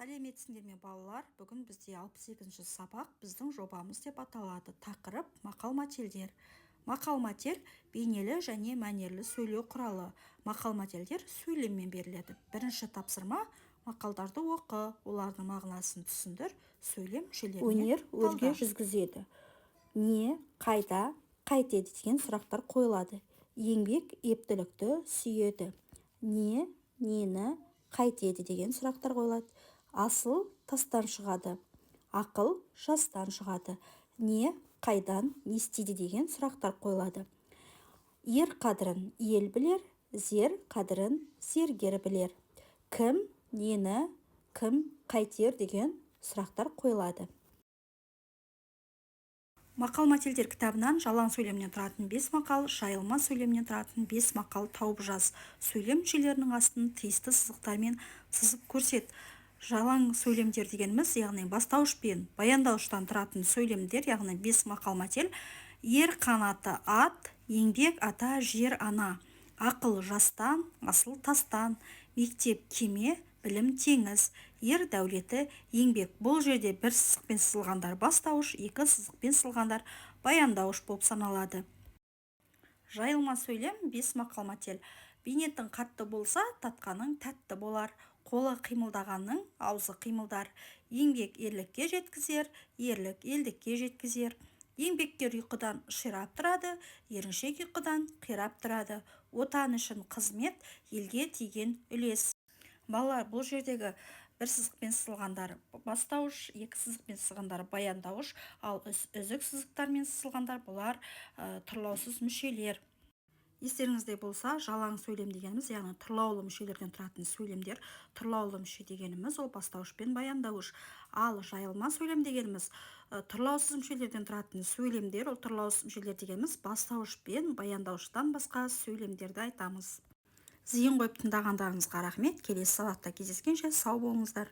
Сәлеметсіңдер ме, балалар! Бүгін бізде 68-ші сабақ, «Біздің жобамыз» деп аталады. Тақырып: мақал-мәтелдер. Мақал-мәтел – бейнелі және мәнерлі сөйлеу құралы. Мақал-мәтелдер сөйлеммен беріледі. Бірінші тапсырма: мақалдарды оқы, олардың мағынасын түсіндір, сөйлем мүшелеріне Өнер өрге талда. жүзгізеді. Не, қайда, қайтеді деген сұрақтар қойылады. Еңбек ептілікті сүйеді. Не, нені, қайтеді деген сұрақтар қойылады. Асыл тастан шығады, ақыл жастан шығады. Не, қайдан, не істейді деген сұрақтар қойылады. Ер қадірін ел білер, зер қадірін зергер білер. Кім, нені, кім, қайтер деген сұрақтар қойылады. Мақал-мәтелдер кітабынан жалаң сөйлемнен тұратын бес мақал, жайылма сөйлемнен тұратын бес мақал тауып жаз. Сөйлем мүшелерінің астын тиісті сызықтармен сызып көрсет. Жалаң сөйлемдер дегеніміз, яғни бастауыш пен баяндауыштан тұратын сөйлемдер, яғни бес мақал-мәтел: Ер қанаты ат, еңбек ата, жер ана, ақыл жастан, асыл тастан, мектеп кеме, білім теңіз, ер дәулеті еңбек. Бұл жерде бір сызықпен сызылғандар бастауыш, екі сызықпен сызылғандар баяндауыш болып саналады. Жайылма сөйлем, бес мақал-мәтел: Бейнетің қатты болса, татқаның тәтті болар. Қолы қимылдағанның аузы қимылдар. Еңбек ерлікке жеткізер, ерлік елдікке жеткізер. Еңбеккер ұйқыдан ширап тұрады, еріншек ұйқыдан қирап тұрады. Отан үшін қызмет – елге тиген үлес. Балалар, бұл жердегі бір сызықпен сызылғандар бастауыш, екі сызықпен сызылғандар баяндауыш, ал үзік сызықтармен сызылғандар бұлар тұрлаусыз мүшелер. Естеріңізде болса, жалаң сөйлем дегеніміз, яғни тұрлаулы мүшелерден тұратын сөйлемдер. Тұрлаулы мүше дегеніміз – ол бастауыш пен баяндауыш. Ал жайылма сөйлем дегеніміз – тұрлаусыз мүшелерден тұратын сөйлемдер. Ол тұрлаусыз мүшелер дегеніміз – бастауыш пен баяндауыштан басқа сөйлемдерді айтамыз. Зейін қойып тыңдағандарыңызға рахмет. Келесі сабақта кездескенше сау болыңыздар!